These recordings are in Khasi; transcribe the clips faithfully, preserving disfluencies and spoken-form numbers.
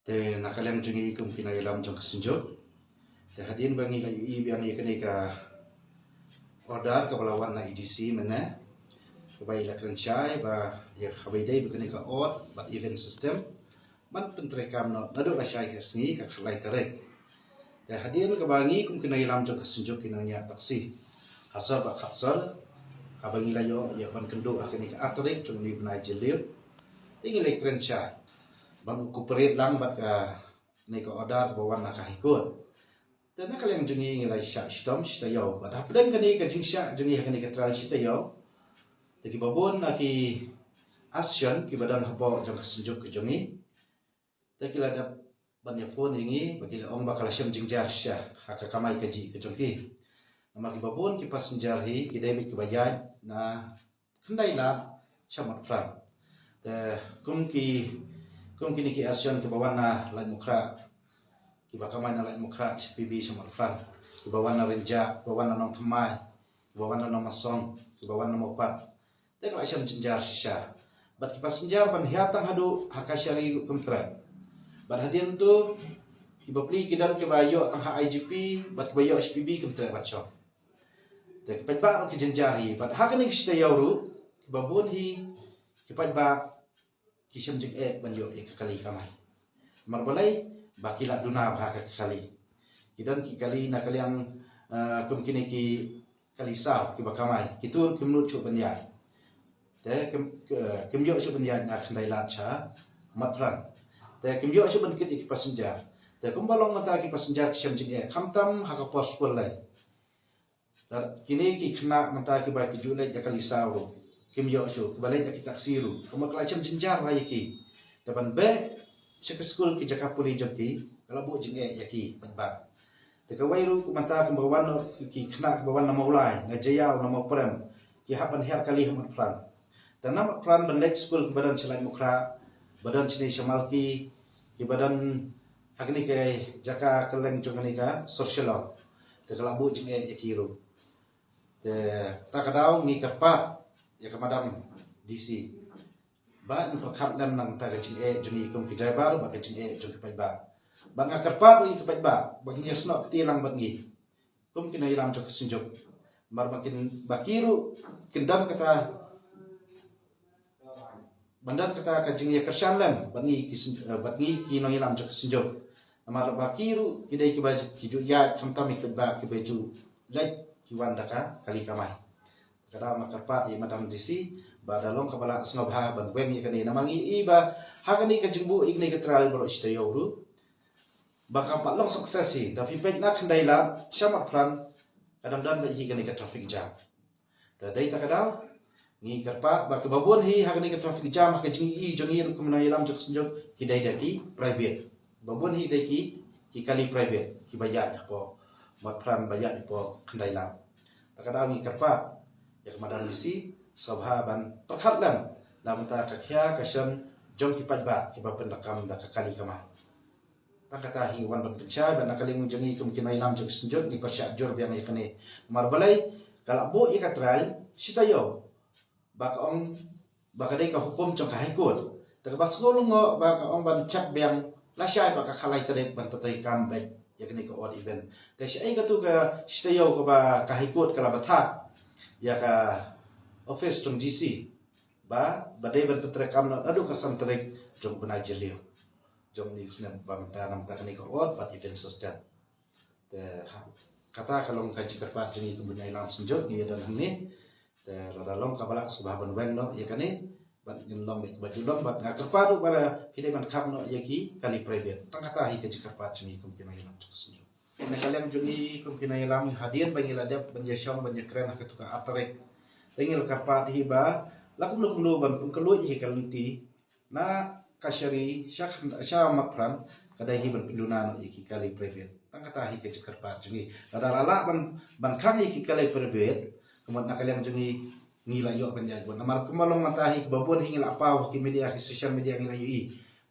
Te na ka liang jong ngi kum ki nongïalam jong ka Synjuk, te hadien ba ngi la ïohi biang ïa kane ka order kaba la wan na A D C mynne, kaba ïa la kren shai ba ïa kaba ïadei bad kane ka odd bad even system ban pyntreikam noh naduh lashai ka sngi ka khatlai tarik. Te hadien kaba ngi kum ki nongïalam jong ka Synjuk ki nongñiah taxi ha sor bad khatsor, haba ngi la ïoh ïa ka ban kynduh ha kane ka ar tarik jong une u bnai Jylliew, te ngi la kren shai ban cooperate lang bad kane ka order kaba wan na ka High Court. Te na ka liang jong ngi ngi la shah shitom shi taïew, bad hapdeng kane ka jingshah jong ngi ha kane ka trial shi taïew, te kiba bun na ki association kiba don hapoh jong ka Synjuk ka jong ngi, te ki la dep ban ïa phone ïa ngi ba ki la ong ba ka la shem jynjar shisha ha ka kamai kajih ka jong ki. Namar kiba bun ki passenger hi ki dei beit kiba ïaid na Khyndailad sha Motphran. Te kum ki, kum kine ki association kiba wan na Laitumkhrah, kiba kamai na Laitumkhrah sha P B sha Motphran, kiba wan na Rynjah, kiba wan na Nongthymmai, kiba wan na Nongmasong, kiba wan na Mawpat, te ka la shem jynjar shisha. Bad ki passenger ban hiar tang haduh ha Kashari ruh kim treh. Bad hadien tu kiba plie ki don kiba ïoh tang ha I G P bad kiba ïoh sha P B kim treh ban shong. Te ki paidbah ruh ki jynjar hi, bad ha kane ka shi taïew ruh kiba bun hi ki paidbah ki shem jingeh ban ïoh ïa ka kali kamai. Namar balei? Ba ki la duna bha ka kali. Ki don ki kali na ka liang, eh, kum kine ki kali saw kiba kamai, kito kim nud shuh ban ïaid. Te kim, eh, kim ïoh shuh ban ïaid na Khyndailad sha Motphran. Te kim ïoh shuh ban kit ïa ki passenger. Te kumba long mynta ki passenger ki shem jingeh khamtam ha ka por skul lei. Lada kine ki khynnah mynta kiba ki ju leit da ka kali saw ruh kim ïoh shuh, kiba leit da ki taxi ruh, kumba ka la shem jynjar bha ïa ki. Te ban beh sha ka skul ki jaka pule jong ki ka la buh jingeh ïa ki paidbah. Te kawei ruh kumba mynta kumba wan ki khynnah kiba wan na Mawlai, na Jaïaw, na Mawprem, ki hap ban hiar kali ha Motphran. Te na Motphran ban leit skul kiba don sha Laitumkhrah, ba don shane sha Malki, kiba don ha kane ka jaka kylleng jong kane ka sor Shillong, te ka la buh jingeh ïa ki ruh. Te ta ka daw ngi kyrpad ïa ka Madam D C ba in pyrkhat lem na ka bynta ka jingeh jong ngi kum ki driver bad ka jingeh jong ki paidbah. Bad nga kyrpad ruh ïa ki paidbah ba kin ïasnoh kti lang bad ngi kum ki nongïalam jong ka Synjuk. Namar ba kin, ba ki ruh kin don kata, ban don kata ka jingïakyrshan lem bad ngi ki Syn-, eh, bad ngi ki nongïalam jong ka Synjuk. Namar ba ki ruh ki dei kiba ju, ki ju ïaid khamtam ïa ki paidbah kiba ju leit ki wan da ka kali kamai. Ka daw nga kyrpad ïa Madam D C ba da long kaba lah sngewbha ban weng ïa kane, namar ngi i ba ha kane ka jingbuh ïa kane ka trial baroh shi taïew ruh ba kam pat long success hi. Da phi peit na Khyndailad sha Motphran ka dang don beit hi kane ka traffic jam. Te dei ta ka daw ngi kyrpad ba kiba bun hi ha kane ka traffic jam ha ka jingïohi jong ngi ruh kum nongïalam jong ka Synjuk ki dei da ki private. Kiba bun hi dei ki, ki kali private kiba ïaid hapoh Motphran, ba ïaid hapoh Khyndailad. Ta ka daw ngi kyrpad ïa ka Madam D C sngewbha ban pyrkhat lem na ka bynta ka khia ka shon jong ki paidbah kiba pyndonkam da ka kali kamai. Tang kata hi wan ban pynshai ba na ka liang jong ngi kum ki nongïalam jong ka Synjuk ngi pyrshah jur biang ïa kane. Namar balei? Ka la buh ïa ka trial shi taïew ba ka ong ba ka dei ka hukum jong ka High Court. Te kaba sngewlyngngoh ba ka ong ban check biang lashai ba ka khatlai tarik ban pyntreikam beit ïa kane ka odd even. Te shaei katu ka shi taïew kaba ka High Court ka la bthah ïa ka office jong D C ba, ba dei ban pyntreikam noh naduh ka san tarik jong u bnai Jylliew jong une u snem ba mynta na ka bynta kane ka odd bad even system. Te ha, kata ka long ka jingkyrpad jong ngi kum ki nongïalam Synjuk ngi ïa don hangne. Te lada long kaba lah sngewbha ban weng noh ïa kane bad ngin long beit kiba ju long bad nga kyrpad ruh ba phi dei ban khang noh ïa ki kali private. Tang kata hi ka jingkyrpad jong ngi kum ki nongïalam jong ka Synjuk. Na ka liang jong ngi kum ki nongïalam hadien ba ngi la dep ban ïashong ban ïakren ha katu ka ar tarik, te ngi la kyrpad hi ba la kumno kumno ban pynkylluid hi ka lynti na Kashari sha, sha Motphran ka dei hi ban pynduna noh ïa ki kali private. Tang kata hi ka jingkyrpad jong ngi. Lada la lah ban, ban khang ïa ki kali private, ka mut na ka liang jong ngi ngi la ïoh ban ïaid bud. Namar kumba long mynta hi kiba bun hi ngi la paw ha ki media, ki social media ngi la ïohi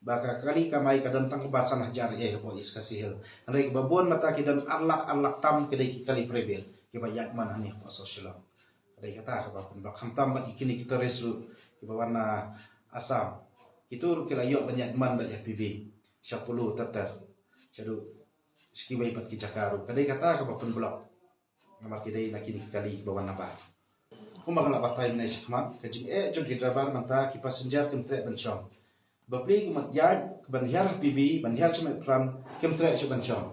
ba ka kali kamai ka don tang kaba san hajar ei hapoh East Khasi Hills. Hynrei kiba bun mynta ki don ar lak, ar lak tam ki dei ki kali private kiba ïaid man hangne hapoh Shillong. Ka dei kata kaba pynbak khamtam bad kine ki tourist ruh kiba wan na Assam. Kito ruh ki la ïoh ban ïaid man bad ïa P B. sha Polo ter ter, shaduh sha kiwei pat ki jaka ruh. Ka dei kata kaba pynblock namar ki dei na kine ki kali kiba wan nabar. Kumba nga la batai mynne shakhmat, ka jingeh jong ki driver mynta, ki passenger kim treh ban shong. Bapli ka Mawjait, ka ban hiar ha P B, ban hiar sha Maipran, kim treh shuh ban shong.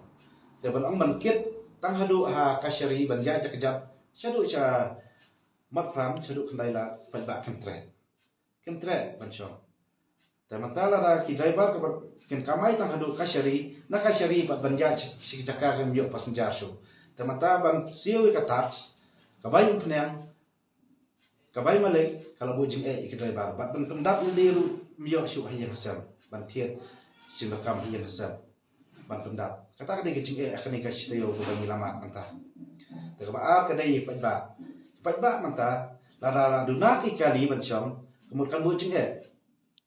Te ban ong ban kit tang haduh ha Kashari, ban ïaid da kjat shaduh sha Maipran, shaduh Khyndai Lad, paidbah, kim treh. Kim treh ban shong. Te mynta lada ki driver kaba kin kamai tang haduh Kashari, na Kashari pat ban ïaid sha, sha ki jaka kim ïoh passenger shuh. Te mynta ban siew ïa ka tax, ka bai umphniang, ka bai malik, ka la buh jingeh ïa ki driver. Bad ban pyndap ïalade ruh ym ïoh shuh ha ïing ha sem, ban thied shim dohkam ha ïing ha sem, ban pyndap. Kata ka dei ka jingeh ha kane ka shi taïew kaba ngi la mad mynta. Te kaba ar ka dei ïa ki paidbah. Ki paidbah mynta, lada la duna ki kali ban shong, ka mut kan buh jingeh.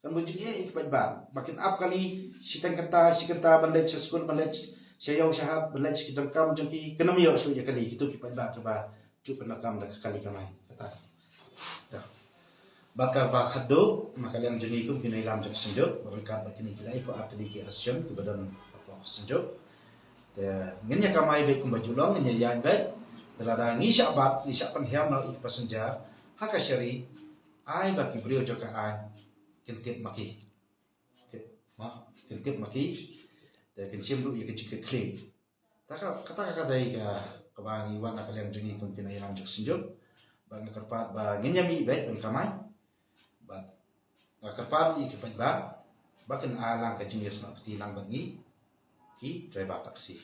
Kan buh jingeh ïa ki paidbah. Ba kin ap kali shiteng kynta, shi kynta, ban leit sha skul, ban leit sha ïew sha hat, ban leit sha ki jingkam jong ki, kin ym ïoh shuh ïa kali, kito ki paidbah kiba ju pyndonkam da ka kali kamai. Kata. Dah. Bad kaba khatduh, na ka liang jong ngi kum ki nongïalam jong ka Synjuk, ryngkat bad kine ki lai ko ar tylli ki association kiba don hapoh ka Synjuk. Te ngin ïa kamai beit kumba ju long, ngin ïa ïaid beit. Te lada ngi shah bat, ngi shah pynhiar noh ïa ki passenger ha Kashari, ai ba ki briew jong ka aiñ kin tip ma ki. Tip, ma, kin tip ma ki. Te kin shim ruh ïa ka jingkitkhlieh. Kata ka, kata ka dei ka, kaba ngi wan na ka liang jong ngi kum ki nongïalam jong ka Synjuk. Bad nga kyrpad ba ngin ïa mih beit ban kamai. Bad nga kyrpad ïa ki paidbah ba kin ai lang ka jingïasnoh kti lang bad ngi ki driver taxi.